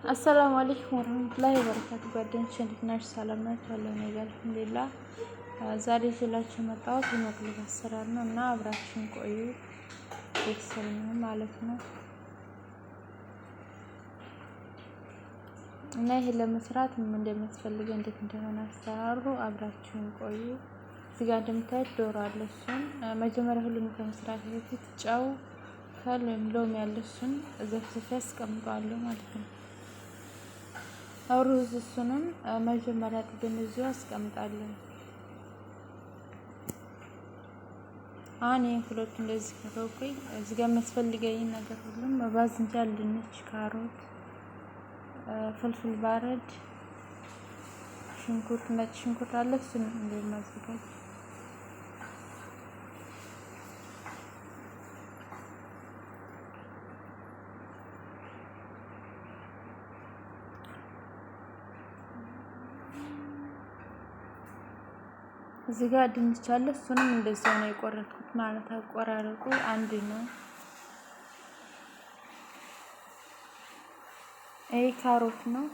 አሰላሙ አለይኩም ወረህመቱላሂ ወበረካቱ። ጓደኞቼ እንዴት ናችሁ? ሰላም ናችሁ? አለሁ እኔ ጋር አልሐምዱሊላህ። ዛሬ ይዤላችሁ የመጣሁት የመቅለብ አሰራር ነው እና አብራችሁን ቆዩ፣ ቤተሰብ ነው ማለት ነው። እና ይሄን ለመስራት ምን እንደሚያስፈልገው እንዴት እንደሆነ አሰራሩ አብራችሁን ቆዩ። እዚህ ጋር እንደምታዩት ዶሮ አለ። እሱን መጀመሪያ ሁሉንም ከመስራት በፊት ጨው፣ ከል ወይም ሎሚ ያለ እሱን ዘፍዝፌ አስቀምጠዋለሁ ማለት ነው። ሩዝ እሱንም መጀመሪያ ጥብን እዚሁ አስቀምጣለሁ። አሁን ይሄን ሁለቱ እንደዚህ ከተውኩኝ እዚህ ጋር የሚያስፈልገኝ ነገር ሁሉም ባዝንጃል፣ ድንች፣ ካሮት፣ ፍልፍል ባረድ፣ ሽንኩርት፣ ነጭ ሽንኩርት አለ። እሱን እንደማዘጋጅ እዚህ ጋር ድንች አለ። እሱንም እንደዚያው ነው የቆረጥኩት ማለት አቆራረጡ አንድ ነው። ይሄ ካሮት ነው።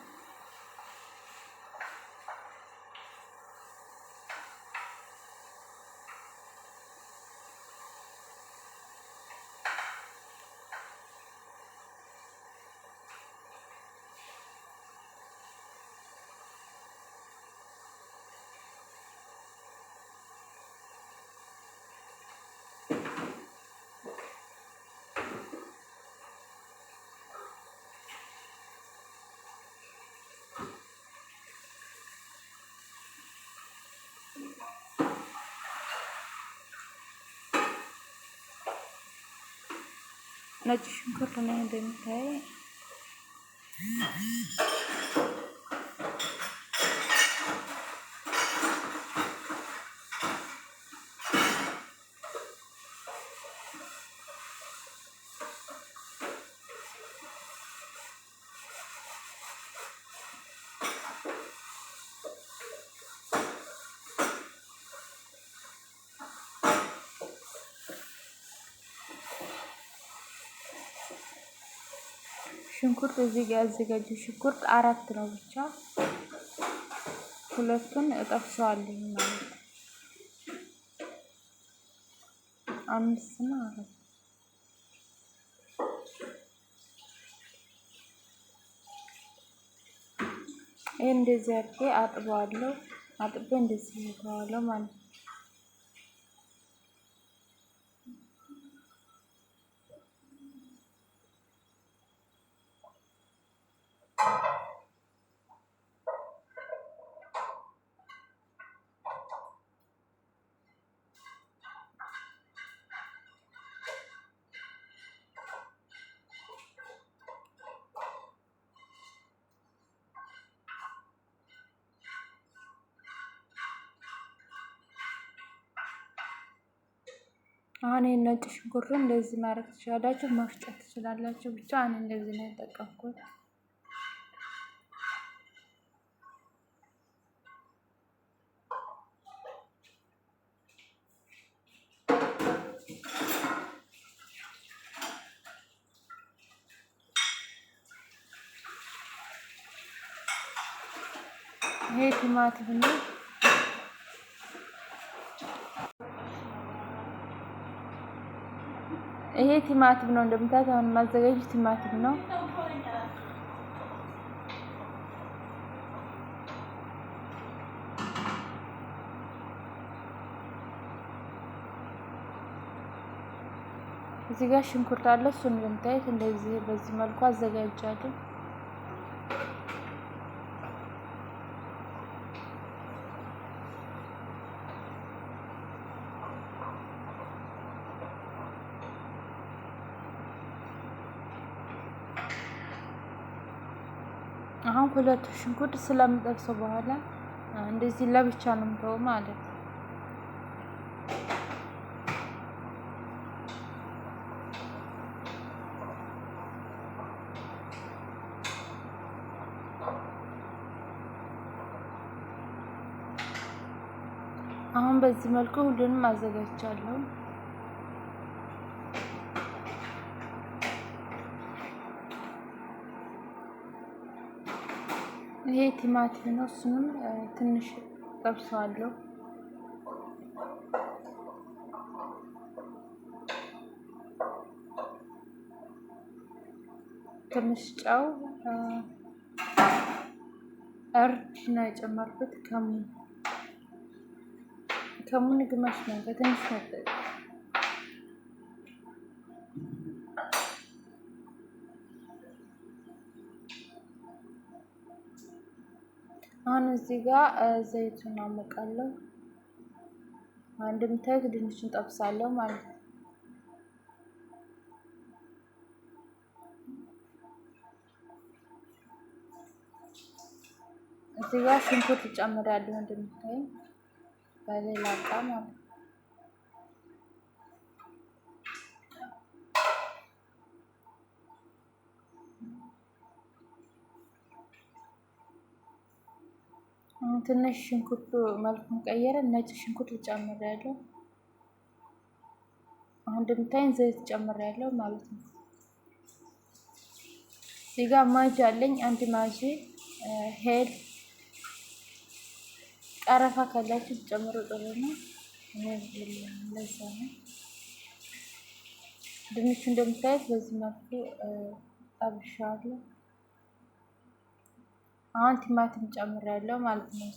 ነጭ ሽንኩርት ነው እንደሚታይ። ሽንኩርት እዚህ ጋር ያዘጋጀው ሽንኩርት አራት ነው ብቻ፣ ሁለቱን እጠብሰዋለሁ ማለት ነው። አምስት ነው አራት። ይሄ እንደዚህ አድርጌ አጥበዋለሁ። አጥቤ እንደዚህ እተዋለሁ ማለት ነው። አሁን ይሄን ነጭ ሽንኩርት እንደዚህ ማድረግ ትችላላችሁ፣ መፍጨት ትችላላችሁ። ብቻ እኔ እንደዚህ ነው የጠቀምኩት። ይሄ ቲማቲም ነው። ይሄ ቲማቲም ነው እንደምታዩት። አሁን ማዘጋጀው ቲማቲም ነው። እዚህ ጋር ሽንኩርት አለ። እሱን እንደምታዩት እንደዚህ በዚህ መልኩ አዘጋጃለሁ። አሁን ሁለቱ ሽንኩርት ስለምጠብሰው በኋላ እንደዚህ ለብቻ ነው የምተወው ማለት ነው። አሁን በዚህ መልኩ ሁሉንም አዘጋጅቻለሁ። ይሄ ቲማቲም ነው። እሱንም ትንሽ ጠብሰዋለሁ። ትንሽ ጨው፣ እርድ ነው የጨመርኩት። ከሙን ከሙን ግማሽ ማንኪያ ትንሽ ነው። አሁን እዚህ ጋር ዘይቱን አሞቃለሁ። እንደምታዩት ድንቹን ጠብሳለሁ ማለት ነው። እዚህ ጋር ሽንኩርት ጨምሬያለሁ እንደምታዩ በሌላ እቃ ማለት ነው። ትንሽ ሽንኩርቱ መልኩን ቀየረ። ነጭ ሽንኩርት ጨምሬያለሁ። አሁን እንደምታይን ዘይት ጨምሬያለሁ ማለት ነው። እዚህ ጋር ማጂ አለኝ። አንድ ማጂ ሄል፣ ቀረፋ ካላችሁ ጨምሮ ጥሩ ነው። ለዛ ነው። ድንቹ እንደምታዩት በዚህ መልኩ ጠብሼዋለሁ። አሁን ቲማቲም ጨምሬያለሁ ማለት ነው።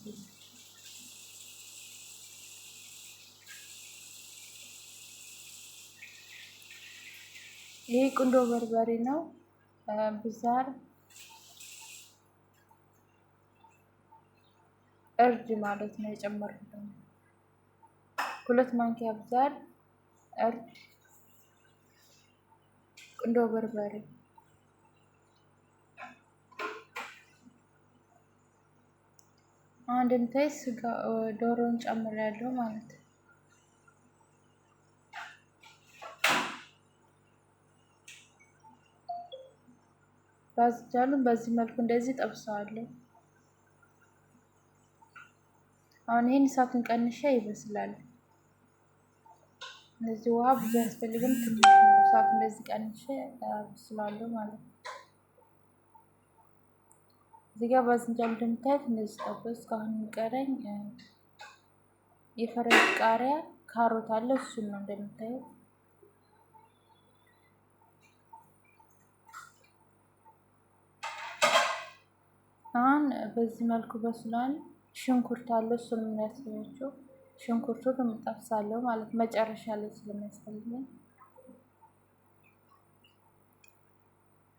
ይሄ ቁንዶ በርበሬ ነው። ብዛር፣ እርድ ማለት ነው የጨመርኩት። 2 ማንኪያ ብዛር፣ እርድ፣ ቁንዶ በርበሬ። አሁን እንደምታይ ስጋ ዶሮን ጨምሬያለሁ ማለት ነው። ባዝጃሉን በዚህ መልኩ እንደዚህ ጠብሰዋለሁ። አሁን ይሄን እሳቱን ቀንሼ ይበስላል። እንደዚህ ውሃ ብዙ አያስፈልግም፣ ትንሽ ነው። እሳቱን እንደዚህ ቀንሼ አበስለዋለሁ ማለት ነው። እዚህ ጋር ባዝንጃሉ እንደምታዩት እንደዚህ ጠበስኩ። አሁን የሚቀረኝ የፈረንጅ ቃሪያ፣ ካሮት አለ፣ እሱን ነው እንደምታዩት። አሁን በዚህ መልኩ በስሏል። ሽንኩርት አለ፣ እሱን የሚያስፈልጋችሁ ሽንኩርቱን እጠብሳለሁ ማለት መጨረሻ ላይ ስለሚያስፈልገኝ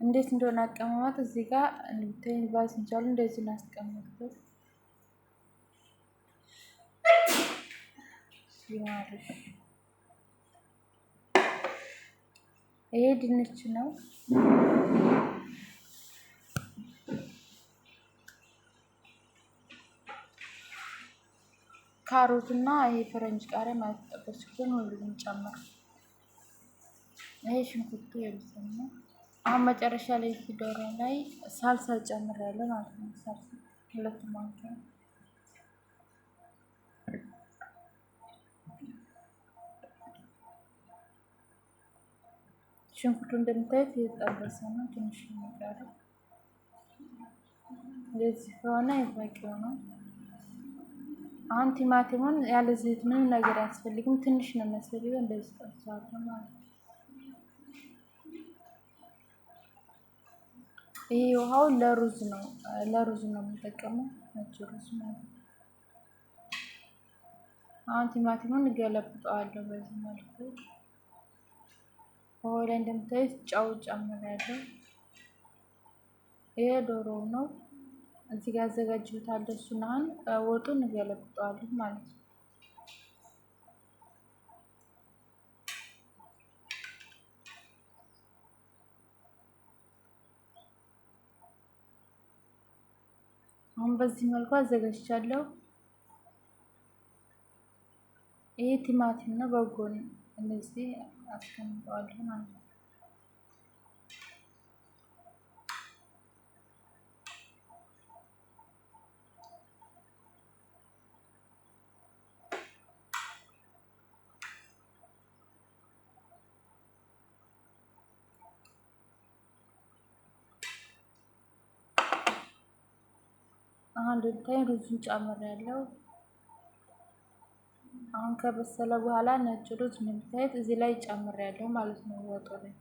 እንዴት እንደሆነ አቀማመጥ እዚህ ጋር እንደምታዩት ባዝንጃሉ እንደዚህ ነው ያስቀመጥኩት። ይሄ ድንች ነው። ካሮት እና ይሄ ፈረንጅ ቃሪያ ማለት ጠበስኩትን ሁሉንም ጨምር። ይሄ ሽንኩርቱ የብሰል ነው። አሁን መጨረሻ ላይ ዶሮ ላይ ሳልሳ ጨምሬያለሁ ማለት ነው። ሳልሳ 2 ማንኪያ። ሽንኩርቱ እንደምታዩት የተጠበሰ ነው። ትንሽ የሚቀረው እንደዚህ ከሆነ በቂው ነው። አሁን ቲማቲሙን ያለ ዘይት ምንም ነገር አያስፈልግም። ትንሽ ነው የሚያስፈልገው። እንደዚህ ጠብሰዋለሁ ማለት ነው። ይሄ ውሃው ለሩዝ ነው፣ ለሩዝ ነው የምንጠቀመው፣ ነጭ ሩዝ ማለት ነው። አሁን ቲማቲሙን ገለብጠዋለሁ በዚህ መልኩ። ውሃው ላይ እንደምታዩት ጨው ጨምሬያለሁ። ይሄ ዶሮው ነው። እዚህ ጋር አዘጋጅሁታለሁ። እሱን አሁን ወጡን እገለብጠዋለሁ ማለት ነው። አሁን በዚህ መልኩ አዘጋጅቻለሁ። ይሄ ቲማቲም ነው። በጎን እንደዚህ አስቀምጠዋለሁ ማለት ነው። አሁን እንደምታዩ ሩዙን ጨምሬያለሁ። አሁን ከበሰለ በኋላ ነጭ ሩዝ እንደምታዩት እዚህ ላይ ጨምሬያለሁ ማለት ነው ወጡ ላይ።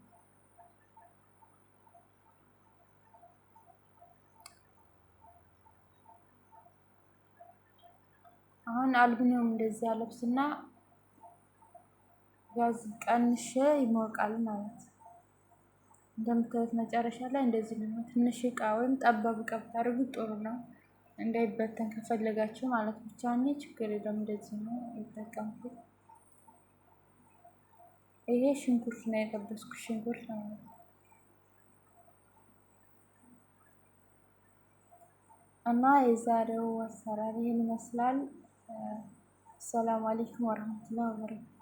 አሁን አልሙኒየም እንደዚህ አለብስና ጋዝ ቀንሼ ይሞቃል ማለት ነው። እንደምታዩት መጨረሻ ላይ እንደዚህ ነው። ትንሽ እቃ ወይም ጠባብ እቃ ብታደርጉት ጥሩ ነው፣ እንዳይበተን ከፈለጋችሁ ማለት ብቻ። እኔ ችግር የለውም እንደዚህ ነው የተጠቀምኩት። ይሄ ሽንኩርት ነው የጠበስኩት ሽንኩርት ማለት ነው። እና የዛሬው አሰራር ይህን ይመስላል። አሰላሙ አለይኩም ወረህመቱላሂ ወበረካቱ።